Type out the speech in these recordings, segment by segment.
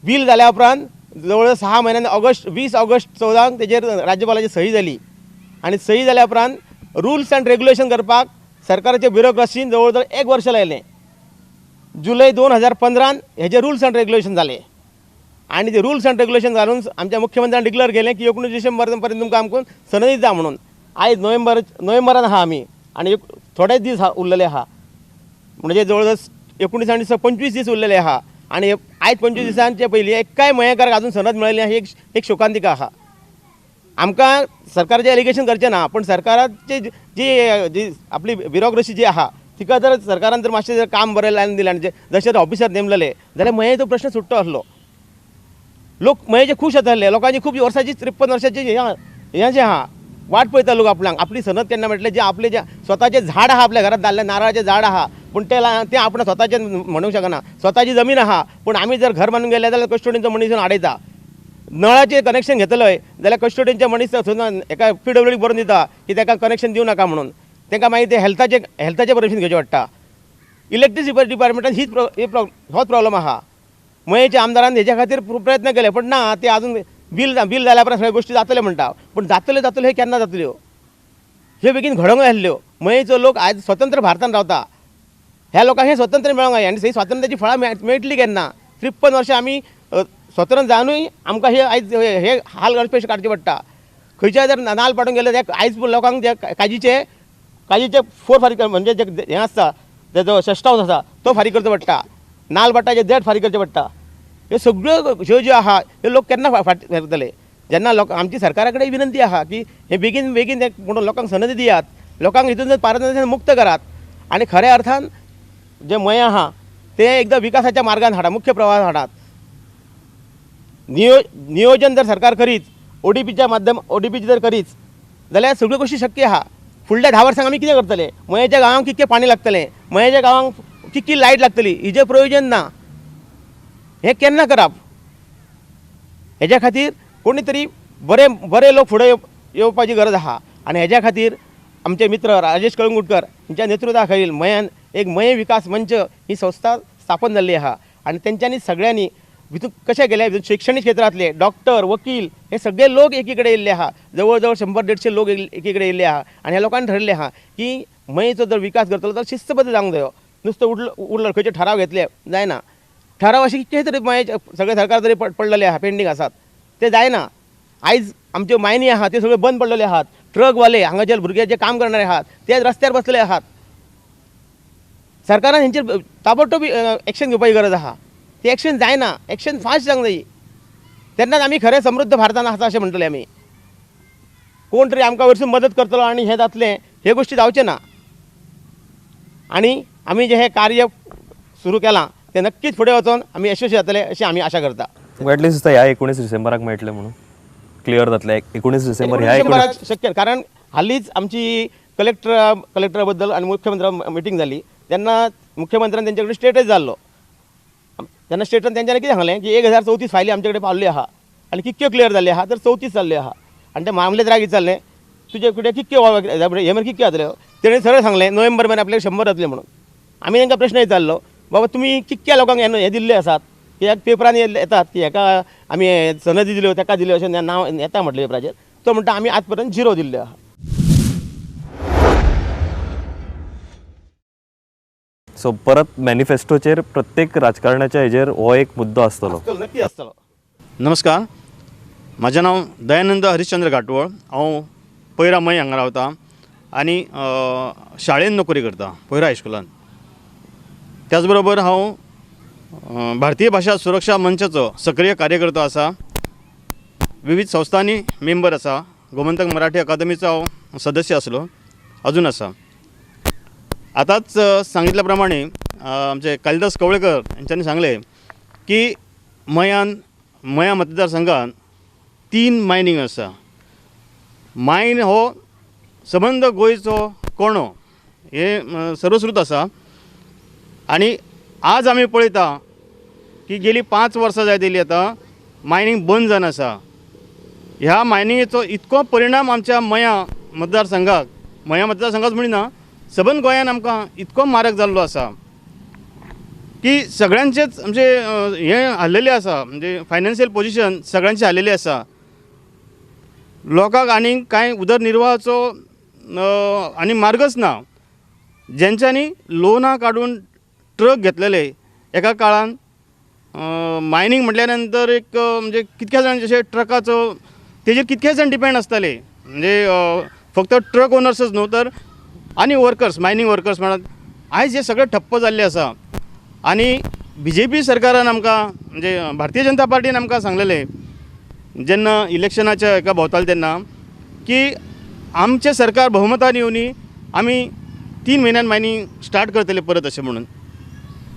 Bill जाल्या उपरांत जवळ जवळ 6 म्हयन्यान ऑगस्ट 20 ऑगस्ट 14 तेजेर राज्यपालाची सही जाली आनी सही जाल्या उपरांत रुल्स अँड रेग्युलेशन करपाक सरकाराचे ब्युरोक्रेसीन जवळ जवळ 1 वर्स लायलें. जुलय 2015 हेजे रुल्स अँड रेग्युलेशन जाले आनी ते रुल्स अँड रेग्युलेशन घालून आमच्या मुख्यमंत्र्यान डिक्लेअर केलें की 19 डिसेंबर पर्यंत तुमकां आमकां सनदी जा म्हणून. आयज नोव्हेंबरान आहा आमी आनी एक थोडे दीस उरलेले आहा, म्हणजे जवळ जवळ 19 आनी 25 दीस उरलेले आहा आनी आयज 25 दिसांचे पयलीं एकाय मयेकाराक अजून सनद मेळिल्ली ही एक शोकांतिका आहा. आमकां सरकाराचें एलिगेशन करचें ना, पूण सरकाराची जी जी आपली ब्युरोक्रेसी जी आहा तिका जर सरकारान जर मातशें जर काम बरें लायन दिलें आनी जशें ऑफिसर नेमलेले जाल्यार मयेचो प्रश्न सुट्टो आसलो. लोक मयेचे खूश जाताले, लोकांची खूब वर्सांची 53 वर्सांची हें जें आहा वाट पळयता लोक आपणाक आपली सनद केन्ना मेळटली. जे आपले जे स्वताचें झाड आहा आपल्या घरांत दाल्लें नारळाचें झाड आहा, पूण तें तें आपण स्वताचें म्हणूंक शकना. स्वताची जमीन आहा, पूण आमी जर घर बांदून गेले जाल्यार कस्टोडियनचो मनीस येवन आडयता. नळाचें कनेक्शन घेतलंय जाल्यार कस्टोडियनचे मनीस थंय एका पी डब्ल्यू डीक बरोवन दिता की ताका कनेक्शन दिवं नाका म्हणून. तांकां मागीर ते हेल्थाचें परमिशन घेवचें पडटा. इलेक्ट्रिसिटी डिपार्टमेंटान हीच होच प्रॉब्लम आहा. मयेच्या आमदारान हेज्या खातीर प्रयत्न केले, पूण ना ते अजून बील जाल्या उपरांत सगळ्यो गोश्टी जातले म्हणटा, पूण जातल्यो जातल्यो हे केन्ना जातल्यो? ह्यो बेगीन घडोवंक जाय आसल्यो. मयेचो लोक आयज स्वतंत्र भारतान रावता, ह्या लोकांक हें स्वतंत्र मेळोंक जाय आनी ही स्वातंत्र्याची फळां मेळटली केन्ना? 53 वर्सां आमी स्वतंत्र जावनूय आमकां हे आयज हे हाल गणपेश काडचे पडटा. खंयच्याय जर नाल पाडून गेले ते आयज लोकांक जे काजीचे फोर फारीक म्हणजे जे हें आसता तेजो शेस्टावस आसा तो फारीक करचो पडटा, नाल पाटाचे देड फारीक करचें पडटा. ह्यो सगळ्यो ह्यो ज्यो आहा ह्यो लोक केन्ना फाट करतले? जेन्ना लोक आमची सरकारा कडेन विनंती आहा की हे बेगीन बेगीन म्हणून लोकांक सनदी दियात, लोकांक हितून पारदर्शन मुक्त करात आनी खऱ्या अर्थान जे मयें आहा तें एकदां विकासाच्या मार्गान हाडा, मुख्य प्रवाहात हाडात. नियोजन जर सरकार करीत ओडीपीच्या माध्यम ओडीपीची जर करीत जाल्यार सगळ्यो गोश्टी शक्य आहा. फुडल्या 10 वर्सांक आमी कितें करतले? मयेच्या गांवांक कितकें पाणी लागतलें, मयेच्या गांवांक कितकी लायट लागतली, हिजें प्रयोजन ना. हें केन्ना करप? हेज्या खातीर कोणी तरी बरे बरे लोक फुडें येवपाची गरज आहा आनी हेज्या खातीर आमचे मित्र राजेश कळंगुटकर हेंच्या नेतृत्वा खालील मयान एक मये विकास मंच ही संस्था स्थापन जाल्ली आहा आनी तेंच्यांनी सगळ्यांनी भितून कशें गेले शिक्षणीक क्षेत्रांतले डॉक्टर वकील हे सगळे लोक एकीकडे येयल्ले आहा. जवळ जवळ 100-150 लोक एकीकडे येयल्ले आहा आनी ह्या लोकांनी ठरयल्लें आहा की मयेचो जर विकास करतलो तर शिस्तबद्ध जावंक जायो. नुस्तें उडलो खंयचे ठराव घेतले जायना. ठराव अशे कितें तरी मयेचे सगळे सरकार तरी पडलेले आहा, पेंडींग आसात, ते जायना. आयज आमच्यो मायनी आहा त्यो सगळ्यो बंद पडलेले आहात. ट्रकवाले हांगा जे भुरगे जे काम करणारे आहात ते रस्त्यार बसलेले आहात. सरकारान हेंचेर ताबडतोब एक्शन घेवपाची गरज आहा. ती एक्शन जायना, एक्शन फास्ट जावंक जाय. तेन्नाच आमी खरें समृद्ध भारतान आसा अशें म्हणटले आमी. कोण तरी आमकां वयरसून मदत करतलो आनी हें जातलें ह्यो गोश्टी जावचें ना. आनी आमी जें हें कार्य सुरू केलां तें नक्कीच फुडें वचोन आमी यशस्वी जातले अशी आमी आशा करता. तुमकां एटलीस्ट दिसता ह्या 19 डिसेंबराक मेळटलें म्हणून क्लियर जातलें 19 डिसेंबर ह्या 19 शक्य, कारण हालींच आमची कलेक्टरा बद्दल आनी मुख्यमंत्र्या मिटींग जाली तेन्ना मुख्यमंत्र्यान तेंचे कडेन स्टेटस जाल्लो. तेन्ना स्टेटान तेंच्यांनी कितें सांगलें की 1034 फायली आमचे कडेन पावल्ल्यो आहा आनी कितक्यो क्लियर जाल्ल्यो आहा तर 34 जाल्ल्यो आहा. आनी ते मामलेदाराक विचारलें तुजे कडेन कितक्यो हे मेरेन कितक्यो जातल्यो, तेणें सरळ सांगलें नोव्हेंबर मेरेन आपल्याक 100 जातले म्हणून. आमी तांकां प्रश्न विचारलो बाबा तुमी कितक्या लोकांक हें दिल्ले आसात कित्याक पेपरांनी येतात की हेका आमी सनदी दिल्यो ताका दिल्यो अशें नांव येता म्हटलें पेपराचेर. तो म्हणटा आमी आज पर्यंत 0 दिल्ल्यो आहा. सो परत मॅनिफेस्टोचेर प्रत्येक राजकारणाच्या हेजेर हो एक मुद्दो आसतलो, नक्की आसतलो. नमस्कार, म्हाजें नांव दयानंद हरिश्चंद्र घाटवळ. हांव पयरा मये हांगा रावता आनी शाळेन नोकरी करता पयरा हायस्कुलान. त्याच बरोबर हांव भारतीय भाशा सुरक्षा मंचाचो सक्रीय कार्यकर्तो आसा. विविध संस्थांनी मेंबर आसा. गोमंतक मराठी अकादमीचो हांव सदस्य आसलो, अजून आसा. आतांच सांगितल्या प्रमाणे आमचे कालिदास कवळेकर हेंच्यांनी सांगलें की मया मतदारसंघान 3 मायनींग आसा. मायन हो सबंद गोंयचो कोणो हें सर्वश्रुत आसा. आनी आज आमी पळयता की गेली 5 वर्सां जायत येयली आतां मायनींग बंद जावन आसा. ह्या मायनिंगेचो इतको परिणाम आमच्या मया मतदारसंघाक, मया मतदारसंघाक म्हणिना, सबंद गोंयान आमकां इतको मारक जाल्लो आसा. की सगळ्यांचेच म्हणजे हें हाल्लेलें आसा, म्हणजे फायनान्शियल पोजिशन सगळ्यांचें हाल्लेलें आसा. लोकांक आनीक कांय उदरनिर्वाहाचो आनी मार्गच ना. जेंच्यांनी लोनां काडून ट्रक घेतलेले एका काळान मायनींग म्हटल्या नंतर एक म्हणजे कितक्या जाणांचे अशे ट्रकाचो तेजेर कितके जाण डिपेंड आसताले, म्हणजे फक्त ट्रक ओनर्सच न्हू तर आनी वर्कर्स, मायनींग वर्कर्स म्हणात. आयज हे सगळें ठप्प जाल्लें आसा आनी बी जे पी सरकारान आमकां म्हणजे भारतीय जनता पार्टीन आमकां सांगलेलें जेन्ना इलेक्शनाच्या हेका भोंवताले तेन्ना की आमचें सरकार बहुमतान येवनी आमी 3 म्हयन्यान मायनींग स्टार्ट करतले परत अशें म्हणून.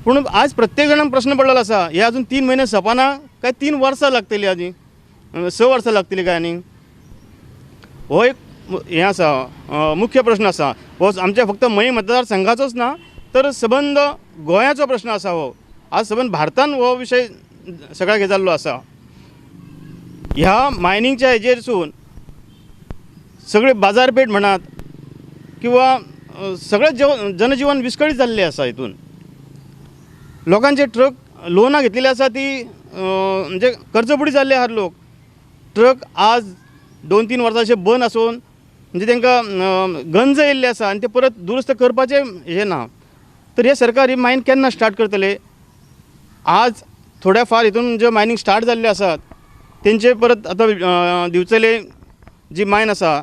पूण आज प्रत्येक जाणांक प्रश्न पडलेलो आसा, हे अजून 3 म्हयने सोंपना काय 3 वर्सां लागतली, आनी 6 वर्सां लागतली काय? आनी हो एक हें आसा मुख्य प्रश्न आसा. हो आमच्या फक्त मयें मतदारसंघाचोच ना तर सबंद गोंयाचो प्रश्न आसा. हो आज सबंद भारतान हो विशय सगळ्याक हे जाल्लो आसा. ह्या मायनिंगच्या हेजेरसून सगळे बाजारपेठ म्हणात किंवा सगळें जनजीवन विस्कळीत जाल्लें आसा. हितून लोकांचे ट्रक लोनां घेतलेली आसा ती म्हणजे कर्जबुडी जाल्ले आहात लोक. ट्रक आज 2-3 वर्सां अशे बंद आसून म्हणजे तांकां गंज येयल्ले आसा आनी ते परत दुरुस्त करपाचें हें ना. तर हे सरकार ही मायन केन्ना स्टार्ट करतले? आज थोड्या फार हितून ज्यो मायनींग स्टार्ट जाल्ल्यो आसात तेंचे परत आतां दिवचले जी मायन आसा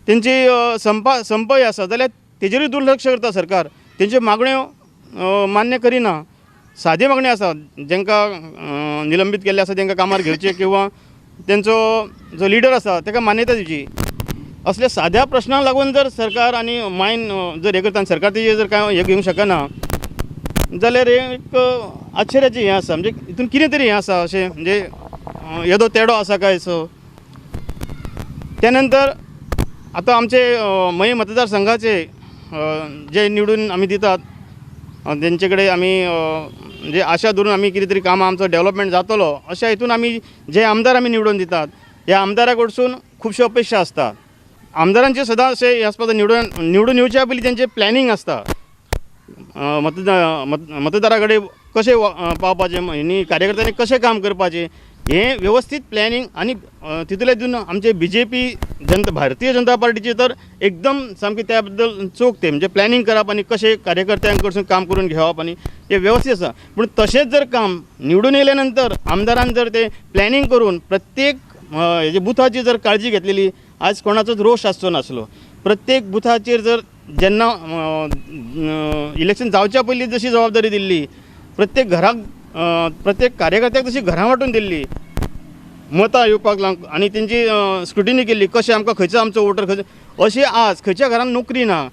तेंची संपय आसा जाल्यार तेजेरूय दुर्लक्ष करता सरकार. तेंच्यो मागण्यो मान्य करिना. सादी मागणी आसा, जांकां निलंबीत केल्ले आसा तांकां कामार घेवचें किंवा तेंचो जो लिडर आसा ताका मान्यता दिवची. असल्या साद्या प्रश्नांक लागून जर सरकार आनी मायन जर हें करता आनी सरकार तेजेर जर कांय हें घेवंक शकना जाल्यार हें एक आश्चर्याचें हें आसा. म्हणजे हितून कितें तरी हें आसा अशें म्हणजे येदो तेडो आसा काय सो. त्या नंतर आतां आमचे मयें मतदारसंघाचे जे निवडून आमी दितात तेंचे कडेन आमी म्हणजे आशा धरून आमी कितें तरी कामां आमचो डेवलपमेंट जातलो अशा हितून आमी जे आमदार आमी निवडून दितात ह्या आमदारा कडसून खुबश्यो अपेक्षा आसता. आमदारांचे सदां अशें हें आसता, निवडून येवच्या पयलीं तेंचें प्लॅनिंग आसता, मतदारा कडेन कशें पावपाचें आनी कार्यकर्त्यांनी कशें काम करपाचें हें वेवस्थीत प्लॅनिंग. आनी तितूंतल्या तितून आमचे बी जे पी जनता भारतीय जनता पार्टीचे तर एकदम सामकी त्या बद्दल चोख ते म्हणजे प्लॅनिंग करप आनी कशें कार्यकर्त्यां कडसून काम करून घेवप आनी हें वेवस्थीत आसा. पूण तशेंच जर काम निवडून येयल्या नंतर आमदारान जर ते प्लॅनिंग करून प्रत्येक हेजे बुथाची जर काळजी घेतलेली आज कोणाचोच रोश आसचो नासलो. प्रत्येक बुथाचेर जर जेन्ना इलेक्शन जावच्या पयलीं जशी जबाबदारी दिल्ली प्रत्येक घराक प्रत्येक कार्यकर्त्याक जशी घरां वांटून दिल्ली मतां येवपाक लाग आनी तेंची स्क्रुटिनी केल्ली कशें आमकां खंयचो आमचो वोटर खंयचो अशें आज खंयच्या घरान नोकरी ना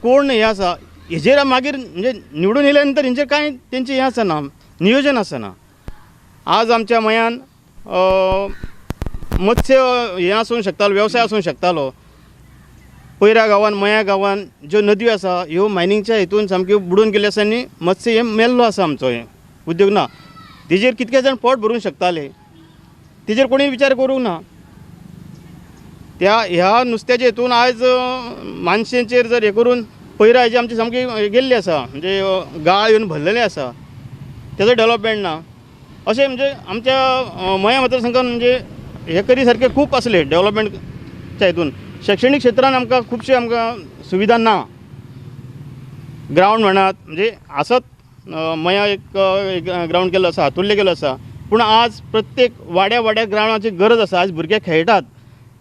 कोण हें आसा हेजेर मागीर म्हणजे निवडून येयल्या नंतर हेंचेर कांय तेंचें हें आसना, नियोजन आसना. आज आमच्या मयान मत्स्य हें आसूंक शकतालो, वेवसाय आसूंक शकतालो. पयऱ्या गांवान मया गांवान ज्यो नदयो आसा ह्यो मायनिंगच्या हितून सामक्यो बुडून गेल्यो आसा आनी मत्स्य हें मेल्लो आसा आमचो हें उद्योग ना. तेजेर कितके जाण पोट भरूंक शकताले तेजेर कोणी विचार करूंक ना. त्या ह्या नुस्त्याच्या हितून आयज मानशेचेर जर हें करून पयरा हेजी आमची सामकी गेल्ली आसा, म्हणजे गाळ येवन भरलेलें आसा, तेजो डेवलपमेंट ना. अशें म्हणजे आमच्या मया मतदारसंघान म्हणजे हे करी सारके खूब आसले डेवलपमेंटच्या हितून. शैक्षणीक क्षेत्रान आमकां खुबशे आमकां सुविधा ना. ग्रावंड म्हणात म्हणजे आसत मया एक ग्रावंड केल्लो आसा, हातुर्ले केल्लो आसा, पूण आज प्रत्येक वाड्या वाड्यार ग्रावंडाची गरज आसा. आज भुरगे खेळटात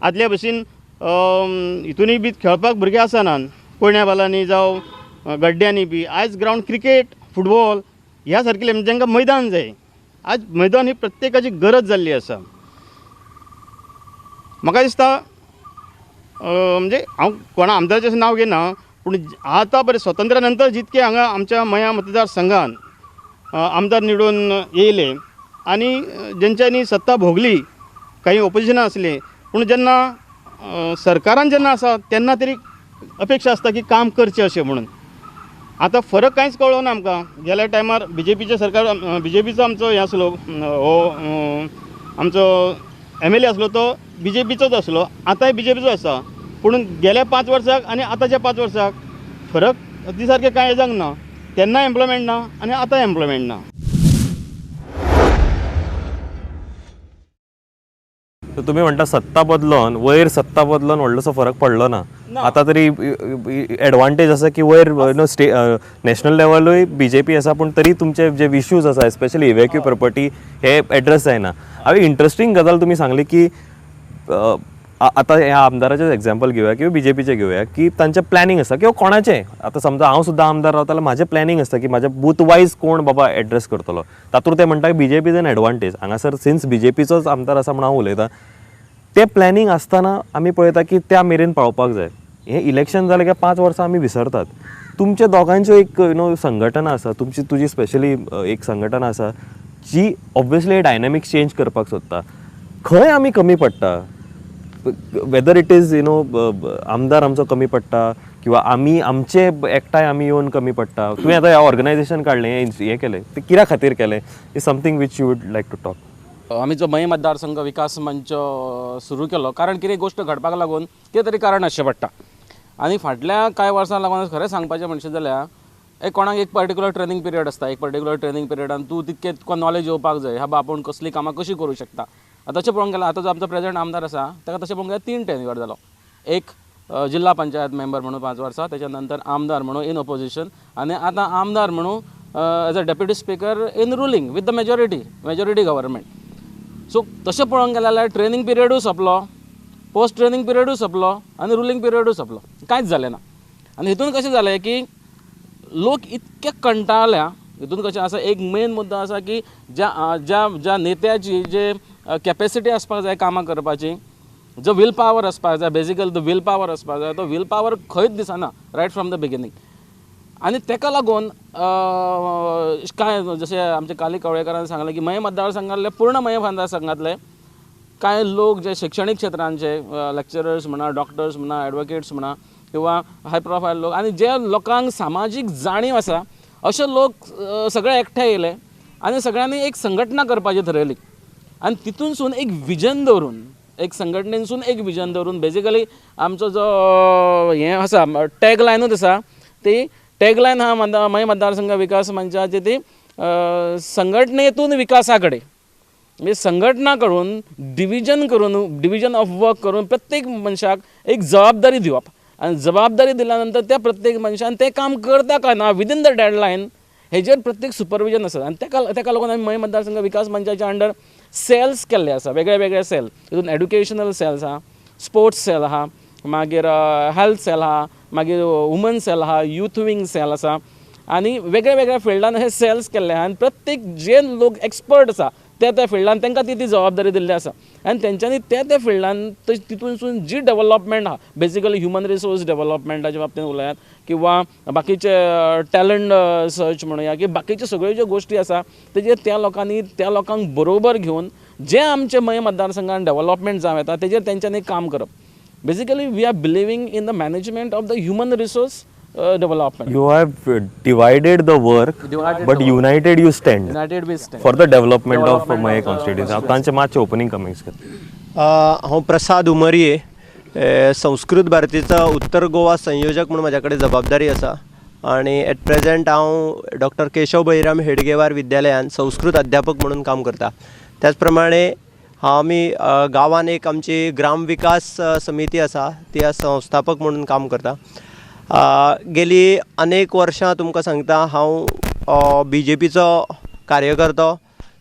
आदल्या भशेन हितूनय बी खेळपाक भुरगे आसनात, कोयण्या बालांनी जावं गड्ड्यांनी बी. आयज ग्रावंड क्रिकेट फुटबॉल ह्या सारकिले म्हणजे तांकां मैदान जाय. आज मैदान ही प्रत्येकाची गरज जाल्ली आसा. म्हाका दिसता म्हणजे हांव कोणा आमदाराचें नांव घेना, पूण आतां पर्यंत स्वतंत्र्या नंतर जितके हांगा आमच्या मया मतदारसंघान आमदार निवडून येयले आनी जेंच्यांनी सत्ता भोगली, काही ओपोजिशनां आसले, पूण जेन्ना सरकारान जेन्ना आसा तेन्ना तरी अपेक्षा आसता की काम करचें अशें म्हणून. आतां फरक कांयच कळ्ळो ना आमकां. गेल्या टायमार बी जे पीचें सरकार, बी जे पीचो आमचो हें आसलो, हो आमचो एम एल ए आसलो तो बी जे पीचोच आसलो, आतांय बी जे पीचो आसा. पूण गेल्या 5 वर्साक आनी आतांच्या 5 वर्साक फरक ती सारकें कांय जावंक ना. तेन्ना एम्प्लॉयमेंट ना आनी आतां एम्प्लॉयमेंट ना. तर तुम्ही म्हणता सत्ता बदलोन, वयर सत्ता बदलोन व्हडलोसो फरक पडलो ना. आतां तरी एडवांटेज आसा की वयर नो स्टे नॅशनल लेवलूय बीजेपी आसा, पूण तरी तुमचे जे इश्यूज आसा, एस्पेशली इव्हॅक्यू प्रॉपर्टी, हे एड्रेस जायना. हांवें इंट्रस्टींग गजाल तुमी सांगली की आतां ह्या आमदाराचें एग्जाम्पल घेवया किंवा बीजेपीचें घेवया की तांचें प्लॅनिंग आसता किंवा कोणाचें. आतां समजा हांव सुद्दां आमदार रावता जाल्यार म्हाजें प्लॅनिंग आसता की म्हाज्या बूथ वायज कोण बाबा एड्रेस करतलो. तातूंत ते म्हणटा बीजेपी is an advantage. हांगासर सिन्स बीजेपीचोच आमदार आसा म्हूण हांव उलयतां, तें प्लॅनिंग आसतना आमी पळयता की त्या मेरेन पावपाक जाय. हें इलेक्शन जालें काय 5 वर्सां आमी विसरतात. तुमच्या दोगांच्यो एक you know संघटना आसा, तुमची, तुजी स्पेशली एक संघटना आसा जी ऑब्वियसली डायनॅमिक्स चेंज करपाक सोदता. खंय आमी कमी पडटा, whether it is आमदार आमचो कमी पडटा किंवा आमी आमचे एकठांय आमी येवन कमी पडटा? तुवें आतां हें ऑर्गनायझेशन काडलें, हें हें केलें, तें कित्या खातीर केलें, is something which you would like to talk? आमी जो मये मतदारसंघ विकास मंच सुरू केलो, कारण कितें गोश्ट घडपाक लागून कितें तरी कारण आसचें पडटा. आनी फाटल्या कांय वर्सां लागून, खरें सांगपाचें म्हणशें जाल्यार, एक कोणाक एक पर्टिक्युलर ट्रेनींग पिरियड आसता. एक पर्टिक्युलर ट्रेनींग पिरियडान तूं तितकें तुका नॉलेज येवपाक जाय, ह्या बा आपूण कसलीं कामां कशीं करूं शकता. आतां तशें पळोवंक गेल्यार, आतां जो आमचो प्रेजंट आमदार आसा ताका तशें पळोवंक गेल्यार तीन टेन्युअर जालो. एक जिल्हा पंचायत मेंबर म्हणून 5 वर्सां, तेच्या नंतर आमदार म्हणून इन ओपोजिशन, आनी आतां आमदार म्हणून as a deputy speaker in ruling with the majority government. So तशें पळोवंक गेलें जाल्यार ट्रेनींग पिरियडूय सोंपलो, पोस्ट ट्रेनींग पिरियडूय सोंपलो आनी रुलींग पिरियडूय सोंपलो, कांयच जालें ना. आनी हितून कशें जालें की लोक इतके कंटाळ्या. हितून कशें आसा, एक मेन मुद्दो आसा की ज्या ज्या ज्या नेत्याची जे कॅपेसिटी आसपाक जाय कामां करपाची, जो will power आसपाक जाय, बेजिकली तो will power आसपाक जाय, तो will power खंयच दिसना रायट फ्रॉम the beginning. आनी तेका लागून कांय जशें आमचे काली कवळेकारान सांगलें की मये मतदारसंघातले, पूर्ण मये मतदारसंघातले कांय लोक जे शिक्षणीक क्षेत्रांचे लेक्चरर्स म्हणा, डॉक्टर्स म्हणा, एडवोकेट्स म्हणा किंवा हाय प्रोफायल लोक आनी जे लोकांक सामाजीक जाणीव आसा अशे लोक सगळे एकठांय येयले आनी सगळ्यांनी एक संघटना करपाची थरयली. आनी तितूनसून एक विजन दवरून, एक संघटनेनसून एक विजन दवरून, बेजिकली आमचो जो हें आसा, टॅग लायनूच आसा, ती टॅग लायन आहा मये मतदारसंघ विकास मंचाची, ती संघटनेतून विकासा कडेन. म्हणजे संघटना करून, डिविजन करून, डिविजन ऑफ वर्क करून प्रत्येक मनशाक एक जबाबदारी दिवप आनी जबाबदारी दिल्या नंतर त्या प्रत्येक मनशान तें काम करता काय ना विदीन the deadline हेजेर प्रत्येक सुपरविजन आसा. आनी तेका लागून आमी मये मतदारसंघ विकास मंचाच्या अंडर सेल्स केल्ले आसा, वेगळे वेगळे सेल. तितून एड्युकेशनल सेल्स आहा, स्पोर्ट्स सेल आहा, मागीर हेल्थ सेल आहा, मागीर वुमन सेल आहा, यूथ विंग सेल आसा आनी वेगळ्या वेगळ्या फिल्डान हे सेल्स केल्ले आहा. आनी प्रत्येक जे लोक एक्सपर्ट आसा त्या त्या फिल्डान तांकां ती ती जबाबदारी दिल्ली आसा आनी तेंच्यांनी त्या त्या फिल्डान तितूनसून जी डेवलपमेंट आहा, बेसिकली ह्युमन रिसोर्स डेवलपमेंटाच्या बाबतींत उलयात किंवा बाकीचे टॅलंट सर्च म्हणुया की बाकीच्यो सगळ्यो ज्यो गोश्टी आसा तेजेर त्या लोकांनी त्या लोकांक बरोबर घेवन जें आमचें मये मतदारसंघान डेवलपमेंट जावं येता तेजेर तेंच्यांनी काम करप. Basically, we are believing in the management of the human resource development. You have divided the work, Divided but the work. United you stand United we stand. For the development of my constituency. तांचे मातशे opening comments कर. हांव प्रसाद उमरये, संस्कृत भारतीचो उत्तर गोवा संयोजक म्हूण म्हज्या कडेन जबाबदारी आसा आनी एट प्रेजेंट हांव डॉक्टर केशव बळीराम हेडगेवार विद्यालयान संस्कृत अध्यापक म्हणून काम करता. त्याच प्रमाणे आमी गांवान एक आमची ग्राम विकास समिती आसा, ती संस्थापक म्हणून काम करता. गेली अनेक वर्षां, तुमकां सांगता, हांव बीजेपीचो कार्यकर्तो.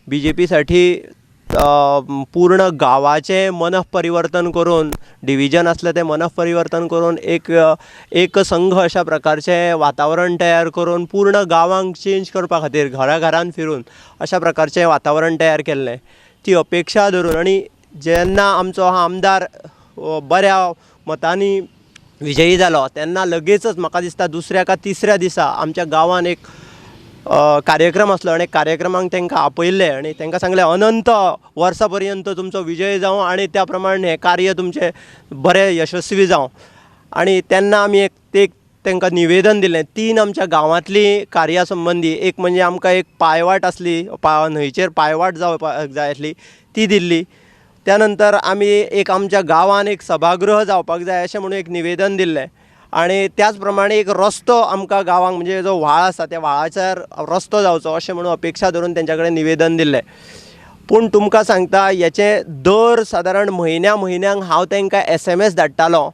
बीजेपीसाठी पूर्ण गांवाचें मनपरिवर्तन करून, डिविजन आसलें तें मनपरिवर्तन करून, एक एक संघ अशा प्रकारचें वातावरण तयार करून, पूर्ण गांवांक चेंज करपा खातीर घरा घरान फिरून अशा प्रकारचें वातावरण तयार केल्लें. ती अपेक्षा धरून आनी जेन्ना आमचो आमदार बऱ्या मतांनी विजयी जालो तेन्ना लगेचच म्हाका दिसता दुसऱ्या काय तिसऱ्या दिसा आमच्या गांवान एक कार्यक्रम आसलो आनी कार्यक्रमाक तांकां आपयल्लें आनी तांकां सांगलें, अनंत वर्सां पर्यंत तुमचो विजय जावं आनी त्या प्रमाण हें कार्य तुमचें बरें यशस्वी जावं. आनी तेन्ना आमी एक एक तांकां निवेदन दिलें तीन आमच्या गांवांतलीं कार्या संबंदी. एक म्हणजे आमकां एक पांयवाट आसली, न्हंयचेर पांयवाट जावपाक जाय आसली, ती दिल्ली. त्या नंतर आमी एक आमच्या गांवान एक सभागृह जावपाक जाय अशें म्हणून एक निवेदन दिल्लें. आनी त्याच प्रमाणे एक रस्तो आमकां गांवांक म्हणजे जो व्हाळ आसा त्या व्हाळाचेर रस्तो जावचो अशें म्हणून अपेक्षा धरून तेंच्या कडेन निवेदन दिल्लें. पूण तुमकां सांगता हेचें दर सादारण म्हयन्या म्हयन्यांक हांव तांकां SMS धाडटालो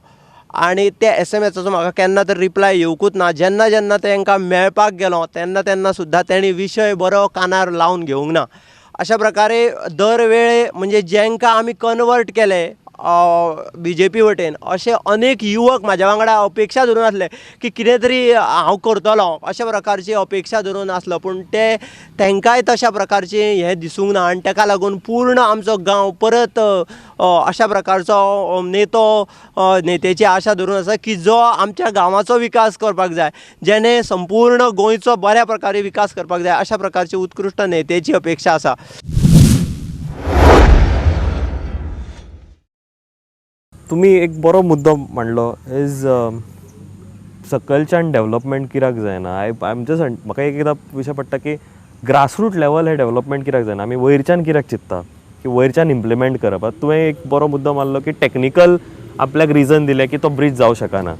आनी त्या SMSाचो म्हाका केन्ना तर रिप्लाय येवकूच ना. जेन्ना जेन्ना तांकां मेळपाक गेलो तेन्ना तेन्ना सुद्दां तेणी विशय बरो कानार लावन घेवंक ना. अशा प्रकारे दर वेळे म्हणजे जेंकां आमी कन्वर्ट केले BJP वटेन अशे अनेक युवक म्हाज्या वांगडा अपेक्षा धरून आसले की कितें तरी हांव करतलो अशा प्रकारची अपेक्षा धरून आसलो, पूण ते तांकांय तशा प्रकारचें हें दिसूंक ना आनी ताका लागून पूर्ण आमचो गांव परत अशा प्रकारचो नेतो नेत्याची आशा धरून आसा की जो आमच्या गांवाचो विकास करपाक जाय, जेणे संपूर्ण गोंयचो बऱ्या प्रकारे विकास करपाक जाय, अशा प्रकारची उत्कृश्ट नेत्याची अपेक्षा आसा. तुमी एक बरो मुद्दो मांडलो is सकलच्यान डेवलपमेंट कित्याक जायना. I am just म्हाका एक एकदां विशय पडटा की ग्रासरूट लेवल हें डेवलपमेंट कित्याक जायना, आमी वयरच्यान कित्याक चिंत्ता की वयरच्यान इम्प्लिमेंट करप. आतां तुवें एक बरो मुद्दो मारलो की टॅक्निकल आपल्याक रिजन दिलें की तो ब्रीज जावं शकना.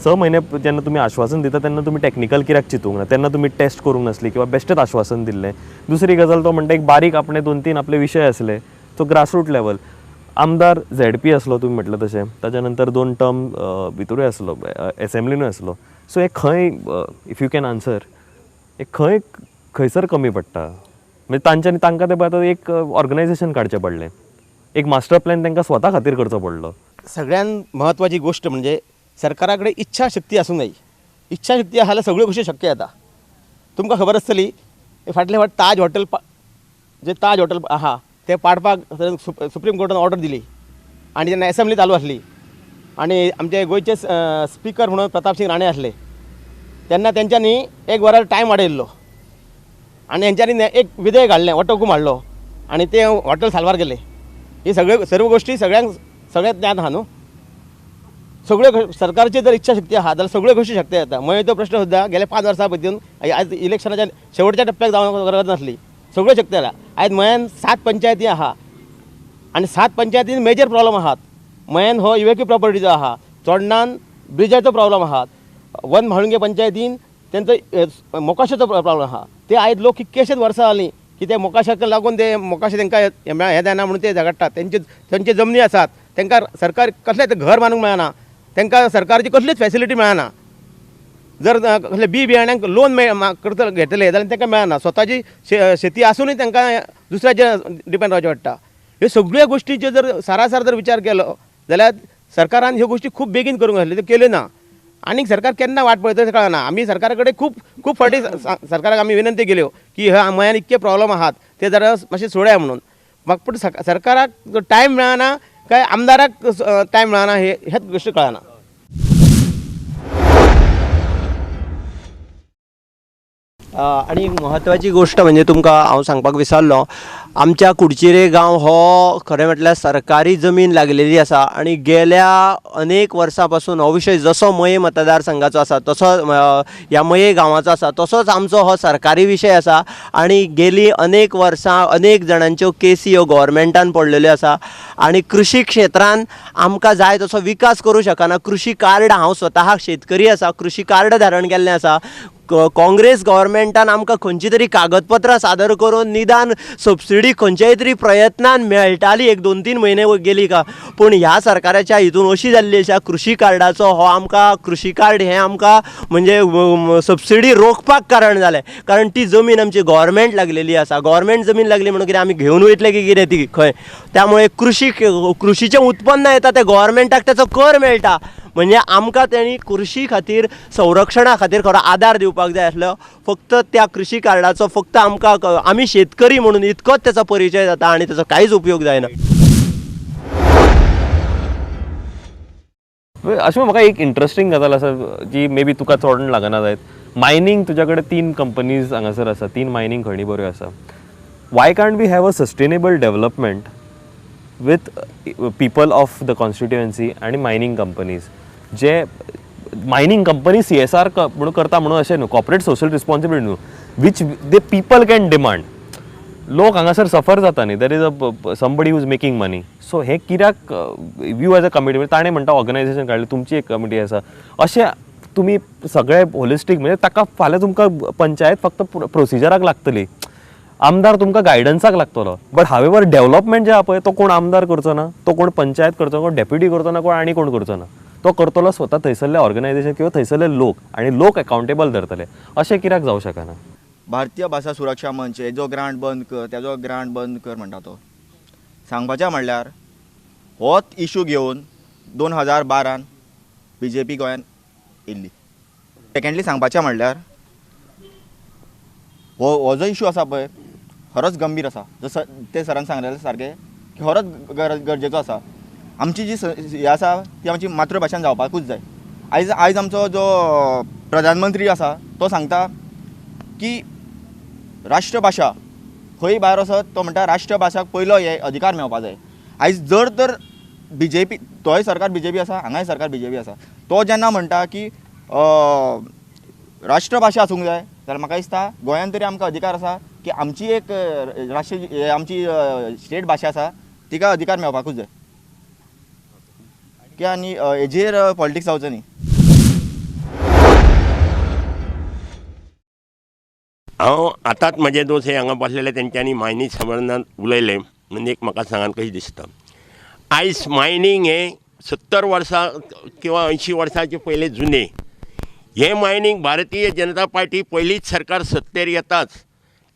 6 म्हयने जेन्ना तुमी आश्वासन दिता तेन्ना तुमी टॅक्निकल कित्याक चिंतूंक ना, तेन्ना तुमी टेस्ट करूंक नासली किंवा बेश्टेच आश्वासन दिल्लें. दुसरी गजाल तो म्हणटा एक बारीक आपणे 2-3 आपले विशय आसले तो ग्रासरूट लेवल. आमदार ZP आसलो तुमी म्हटलें तशें, ताच्या नंतर 2 टर्म भितरूय आसलो, एसेंब्लीनूय आसलो. सो हे खंय if you can answer, हे खंय खंयसर कमी पडटा? म्हणजे तांच्यांनी तांकां तें पळय आतां एक ऑर्गनायजेशन काडचें पडलें, एक मास्टर प्लॅन तांकां स्वता खातीर करचो पडलो. सगळ्यात म्हत्वाची गोष्ट म्हणजे सरकारा कडेन इच्छाशक्ती आसूंक जाय. इच्छाशक्ती आसा जाल्यार सगळ्यो गोश्टी शक्य जाता. तुमकां खबर आसतली फाटले फावट ताज हॉटेल जे ताज हॉटेल आहा ते पाडपाक सुप्रीम कोर्टान ऑर्डर दिली आनी जेन्ना एसेंब्ली चालू आसली आनी आमचे गोंयचे स्पिकर म्हणून प्रतापसिंग राणे आसले तेन्ना तेंच्यांनी 1 वरार टायम वाडयल्लो आनी हेंच्यांनी एक विधेयक हाडलें, वटहुकूम हाडलो आनी ते हॉटेल साल्वार गेले. ही सगळ्यो सर्व गोश्टी सगळ्यांक सगळ्यांत ज्ञान आहा न्हू. सगळ्यो सरकारची जर इच्छाशक्ती आहा जाल्यार सगळ्यो गोश्टी शक्य जाता. मयेचो प्रश्न सुद्दां गेल्या 5 वर्सां पसून आयज इलेक्शनाच्या शेवटच्या टप्प्याक जावंक गरज नासली, सगळ्यो शक्य जाला. आयज मयान 7 पंचायती आहा आनी 7 पंचायतीन मेजर प्रॉब्लम आहात. मयान हो इव्हेक्यू प्रॉपर्टीचो आहा, चोडणान ब्रिजाचो प्रॉब्लम आहात, वन म्हाळुंगे पंचायतीन तेंचो मोकाशाचो प्रॉब्लम आहा. ते आयज लोक कितकेशेच वर्सां जालीं की ते मोकाशाक लागून ते मोकाशे तेंकां हें जायना म्हणून ते झगडटात. तेंचे जमनी आसात, तेंकां सरकार कसलेंच घर बांदूंक मेळना, तेंकां सरकारची कसलीच फॅसिलिटी मेळना. जर कसले बी बियाण्यांक लोन करतले घेतले जाल्यार तेंकां मेळना. स्वताची शेती आसुनूय तेंकां दुसऱ्याचेर डिपेंड रावचें पडटा. ह्यो सगळ्यो गोश्टीच्यो जर सारासार जर विचार केलो जाल्यार सरकारान ह्यो गोश्टी खूब बेगीन करूंक आसल्यो, त्यो केल्यो ना. आनीक सरकार केन्ना वाट पळयता तें कळना. आमी सरकारा कडेन खूब खूब फावटी सरकाराक आमी विनंती केल्यो की ह्या मयान इतके प्रॉब्लम आहात ते जरा मातशे सोडया म्हणून. म्हाका पूण सरकाराक टायम मेळना काय आमदाराक टायम मेळना हे हेच गोश्टी कळना. आनी म्हत्वाची गोश्ट म्हणजे तुमकां हांव सांगपाक विसरलो, आमच्या कुडचिरे गांव हो खरें म्हटल्यार सरकारी जमीन लागलेली आसा आनी गेल्या अनेक वर्सां पासून हो विशय जसो मये मतदारसंघाचो आसा तसो ह्या मये गांवाचो आसा तसोच आमचो हो सरकारी विशय आसा आनी गेली अनेक वर्सां अनेक जाणांच्यो केसी ह्यो गोवोरमेंटान पडलेल्यो आसा आनी कृशी क्षेत्रान आमकां जाय तसो विकास करूं शकना. कृशी कार्ड, हांव स्वता शेतकरी आसा, कृशी कार्ड धारण केल्लें आसा. काँग्रेस गव्हर्मेंटान आमकां खंयची तरी कागदपत्रां सादर करून निदान सबसिडी खंयच्याय तरी प्रयत्नान मेळटाली, 1 2-3 म्हयने गेली का, पूण ह्या सरकाराच्या हितून अशी जाल्ली आसा कृशी कार्डाचो हो आमकां कृशी कार्ड हें आमकां म्हणजे सबसिडी रोखपाक कारण जालें, कारण ती जमीन आमची गव्हर्मेंट लागलेली आसा. गव्हर्मेंट जमीन लागली म्हणून कितें आमी घेवन वयतले की कितें ती खंय, त्यामुळे कृशीचें उत्पन्न येता तें गव्हर्मेंटाक तेचो कर मेळटा, म्हणजे आमकां तेणी कृशी खातीर संरक्षणा खातीर खरो आदार दिवपाक जाय आसलो. फक्त त्या कृशी कार्डाचो फक्त आमकां आमी शेतकरी म्हणून इतकोच तेचो परिचय जाता आनी तेचो कांयच उपयोग जायना. अशें म्हाका एक इंट्रस्टींग गजाल आसा जी मे बी तुका चोडण लागना जायत. मायनींग तुज्या कडेन 3 कंपनीज हांगासर आसा, 3 मायनींग खणी बऱ्यो आसा. Why can't we have a sustainable development with people of the constituency आनी मायनींग कंपनीज? जे मायनींग कंपनी CSR म्हणून करता म्हणून अशें न्हू, कॉर्पोरेट सोशल रिस्पॉन्सिबिलिटी न्हू, which the people can demand. लोक हांगासर सफर जाता न्ही, there is a somebody who is making money. So हें कित्याक you as a committee, ताणें म्हणटा ऑर्गनायझेशन काडलें, तुमची एक कमिटी आसा, अशें तुमी सगळे होलिस्टीक म्हणजे ताका फाल्यां तुमकां पंचायत फक्त प्रोसिजराक लागतली, आमदार तुमकां गायडन्साक लागतलो, बट हावेवर डेव्हलपमेंट जे आहा पळय तो कोण आमदार करचो ना, तो कोण पंचायत करचो ना, कोण डेप्युटी करचो ना, कोण आनी कोण करचो ना, तो करतलो स्वता थंयसरले ऑर्गनायझेशन किंवा थंयसरले लोक, आनी लोक अकाउंटेबल धरतले. अशें कित्याक जावं शकना? भारतीय भाशा सुरक्षा मंच हेजो ग्रांट बंद कर, तेजो ग्रांट बंद कर म्हणटा तो. सांगपाचें म्हणल्यार होच इशू घेवन 2012 बीजेपी गोंयान येयल्ली. सेकेंडली सांगपाचें म्हणल्यार हो जो इशू आसा पळय खरोच गंभीर आसा, जसो ते सरान सांगलेलें सारकें की खरोच गरजेचो आसा. आमची जी हें आसा ती आमची मातृभाशेन जावपाकूच जाय. आयज आमचो जो प्रधानमंत्री आसा तो सांगता की राष्ट्रभाशा खंय भायर वचत तो म्हणटा राष्ट्रभाशाक पयलो हे अधिकार मेळपा जाय. आयज जर तर बीजेपी, तोय सरकार बीजेपी आसा, हांगाय सरकार बीजेपी आसा, तो जेन्ना म्हणटा की राष्ट्रभाशा आसूंक जाय जाल्यार म्हाका दिसता गोंयान तरी आमकां अधिकार आसा की आमची एक राष्ट्रीय आमची स्टेट भाशा आसा तिका अधिकार मेळपाकूच जाय की आनी हेजेर पॉलिटिक्स जावचो न्ही. हांव आतांच म्हजे दोस्त हे हांगा बसलेले तेंच्यांनी मायनींग संबंदान उलयलें म्हणजे एक म्हाका सांगान कशें दिसता, आयज मायनींग हें 70 वर्सां किंवा 80 वर्सांचे पयलें जुनें हें मायनींग भारतीय जनता पार्टी पयलींच सरकार सत्तेर येताच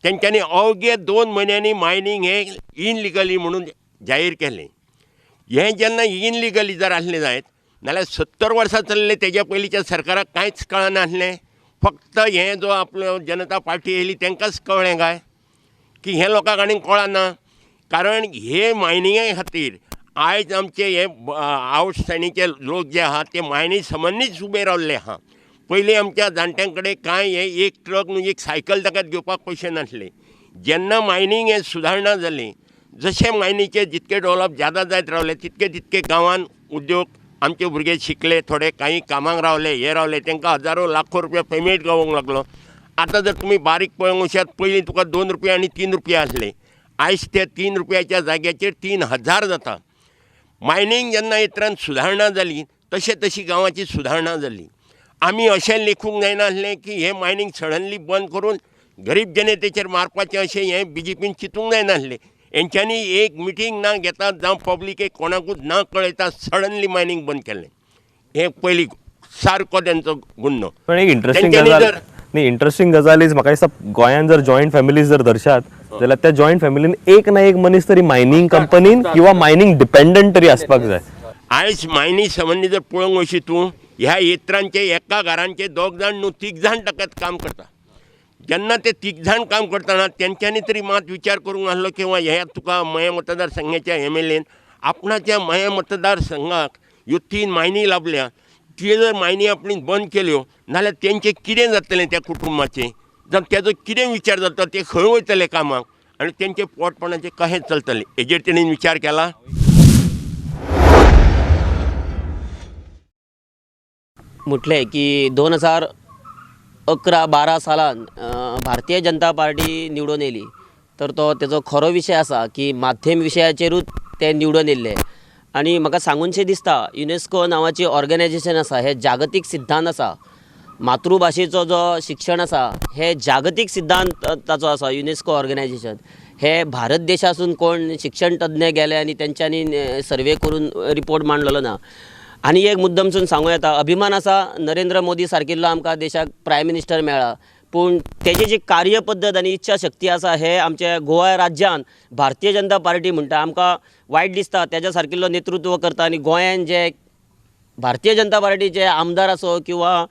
तेंच्यांनी अवघे 2 म्हयन्यांनी मायनींग हें इनलिगली म्हणून जाहीर केलें. हें जेन्ना इनलिगली जर आसलें जायत नाल्यार 70 वर्सां चल्लें तेज्या पयलींच्या सरकाराक कांयच कळनासलें, फक्त हें जो आपलो जनता पार्टी येयली तांकांच कळ्ळें काय की हें लोकांक आनीक कळना. कारण हे मायनिंगे खातीर आयज आमचे हे आवट सायडीचे लोक जे आहा ते मायनींग संबंदीच उबे रावल्ले आहा. पयलीं आमच्या जाणट्यां कडेन कांय हे एक ट्रक न्हू एक सायकल ताका घेवपाक पयशे नासले. जेन्ना मायनींग हें सुदारणा जाली, जशें मायनीचे जितके डेवलप ज्यादा जायत रावले तितके तितके गांवान उद्योग आमचे भुरगे शिकले, थोडे काही कामाक रावले, हे रावले, तांकां हजारो लाखो रुपया पेमेंट गावोंक लागलो. आतां जर तुमी बारीक पळोवंक वचशात पयलीं तुका 2 रुपया आनी 3 रुपया आसले, आयज ते 3 रुपयाच्या जाग्याचेर 3000 जाता. मायनींग जेन्ना इतरान सुदारणा जाली तशें तशी गांवाची सुदारणा जाली. आमी अशें लेखूंक जायनासलें की हें मायनींग सडनली बंद करून गरीब जनतेचेर मारपाचें अशें हें बीजेपीन चिंतूंक जायनासलें. हेंच्यांनी एक मिटींग ना घेता जावं पब्लिकेक कोणाकूच ना कळयता सडनली मायनींग बंद केलें. हें पयलीं सारको तेंचो गुन्नो. पण एक इंट्रस्टिंग गजाल न्ही, इंट्रस्टिंग गजाल is म्हाका दिसता गोंयान जर जॉयंट फॅमिलीज जर धरशात जाल्यार त्या जॉयंट फॅमिलीन एक ना एक मनीस तरी मायनींग कंपनीन किंवा मायनींग डिपेंडंट तरी आसपाक जाय. आयज मायनींग संबंदी जर पळोवंक वशी तूं ह्या येत्रांचे एका घरांचे 2 जाण न्हू 3 जाण ताका काम करता. जेन्ना ते 3 जाण काम करतना तेंच्यांनी तरी मात विचार करूंक आसलो किंवा ह्या तुका मये मतदारसंघाच्या MLAन आपणाच्या मये मतदारसंघाक ह्यो 3 मायनी लाभल्या, त्यो जर मायनी आपणी बंद केल्यो नाल्यार तेंचें कितें जातलें त्या कुटुंबाचें, जावं तेजो कितें विचार जाता, ते खंय वयतले कामाक आनी तेंचें पोटपणाचें कशें चलतलें हेजेर तेणेन विचार केला. म्हटलें की 2011-12 सालान भारतीय जनता पार्टी निवडून येयली तर तो तेजो खरो विशय आसा की माध्यम विशयाचेरूच ते निवडून येयल्ले. आनी म्हाका सांगूनशें दिसता युनेस्को नांवाची ऑर्गनायजेशन आसा, हे जागतीक सिद्धांत आसा, मातृभाशेचो जो शिक्षण आसा हे जागतीक सिद्धांत ताचो आसा. युनेस्को ऑर्गनायजेशन हे भारत देशासून कोण शिक्षण तज्ञ गेले आनी तेंच्यांनी सर्वे करून रिपोर्ट मांडलेलो ना. आनी एक मुद्दमसून सांगूं येता, अभिमान आसा नरेंद्र मोदी सारकिल्लो आमकां देशाक प्रायम मिनिस्टर मेळ्ळा, पूण तेजी जी कार्यपद्दत आनी इच्छा शक्ती आसा हे आमच्या गोवा राज्यान भारतीय जनता पार्टी म्हणटा आमकां वायट दिसता तेज्या सारकिल्लो नेतृत्व करता. आनी गोंयान जे भारतीय जनता पार्टीचे आमदार आसो किंवा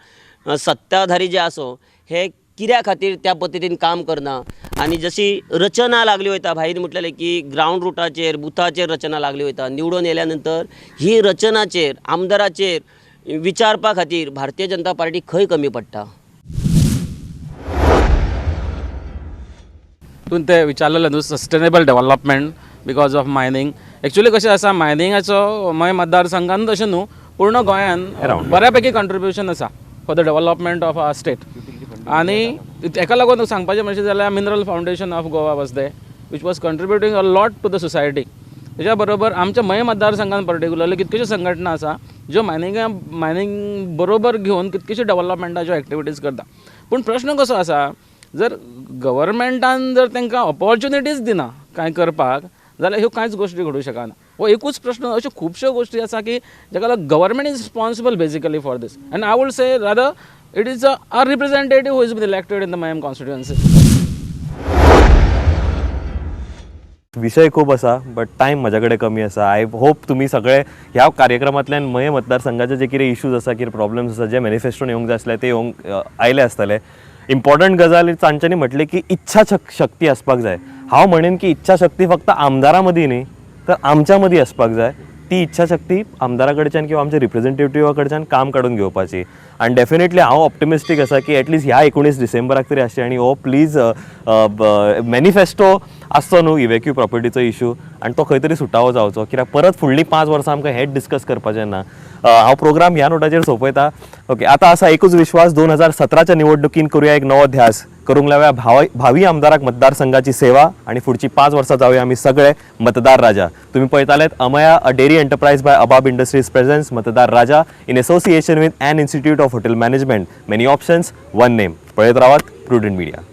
सत्ताधारी जे आसो हे कित्या खातीर त्या पद्दतीन काम करना. आनी जशी रचना लागली वयता, भाईन म्हटलेलें की ग्रावंड रुटाचेर बुथाचेर रचना लागली वयता, निवडून येयल्या नंतर ही रचनाचेर आमदाराचेर विचारपा खातीर भारतीय जनता पार्टी खंय कमी पडटा. तूं तें विचारलेलें न्हू sustainable development because of mining. Actually कशें आसा मायनिंगाचो मय मतदारसंघान तशें न्हू पूर्ण गोंयान बऱ्या पैकी कंट्रिब्युशन आसा for the development of our state. आनी तेका लागून सांगपाचें म्हणशें जाल्यार mineral foundation of Goa was there which was contributing a lot to the society. तेज्या बरोबर आमच्या मये मतदारसंघान पर्टिक्युलरली कितक्योश्यो संघटना आसा ज्यो मायनिंगा मायनींग बरोबर घेवन कितक्योश्यो डेवलपमेंटाच्यो एक्टिविटीज करता. पूण प्रश्न कसो आसा, जर गव्हर्मेंटान जर तांकां ऑपॉर्च्युनिटीज दिना कांय करपाक जाल्यार ह्यो कांयच गोश्टी घडूंक शकना. हो एकूच प्रश्न, अश्यो खुबश्यो गोश्टी आसा की जाका लागून government is responsible basically for this, and I would say rather it is our representative who is been elected in the Mayem constituency. विशय खूब आसा बट टायम म्हज्या कडेन कमी आसा. I hope तुमी सगळे ह्या कार्यक्रमांतल्यान मये मतदारसंघाचे जे कितें इशूज आसा, कितें प्रॉब्लम्स आसा, जे मॅनिफेस्टोन येवंक जाय आसले ते येवंक आयले आसतले. इम्पॉर्टंट गजाल तांच्यांनी म्हटलें की इच्छा शक्ती आसपाक जाय. हांव म्हणेन की इच्छा शक्ती फक्त आमदारां मदीं न्ही तर आमच्या मदीं आसपाक जाय. ती इच्छाशक्ती आमदारा कडच्यान किंवा आमच्या रिप्रेझेंटेटिवा कडच्यान काम काडून घेवपाची. आनी डेफिनेटली हांव ऑप्टिमिस्टीक आसा की एटलिस्ट ह्या 19 डिसेंबराक तरी आसची. आनी हो प्लीज मॅनिफेस्टो आसचो न्हू इव्हेक्यू प्रॉपर्टीचो इशू आनी तो खंय तरी सुटावो जावचो, कित्याक परत फुडलीं 5 वर्सां आमकां हेंच डिस्कस करपाचें ना. हांव प्रोग्राम ह्या नोटाचेर सोंपयता. ओके, आतां आसा एकूच विश्वास, 2017च्या निवडणुकीन करुया एक नवो ध्यास, करूंक लावया भावी आमदाराक मतदारसंघाची सेवा आनी फुडची 5 वर्सां जावया आमी सगळे मतदार राजा. तुमी पळयतालेत Amaya a dairy enterprise by Abab industries presents Matdar Raja in association with an institute of hotel management. Many options, one name. पळयत रावात प्रुडंट मिडिया.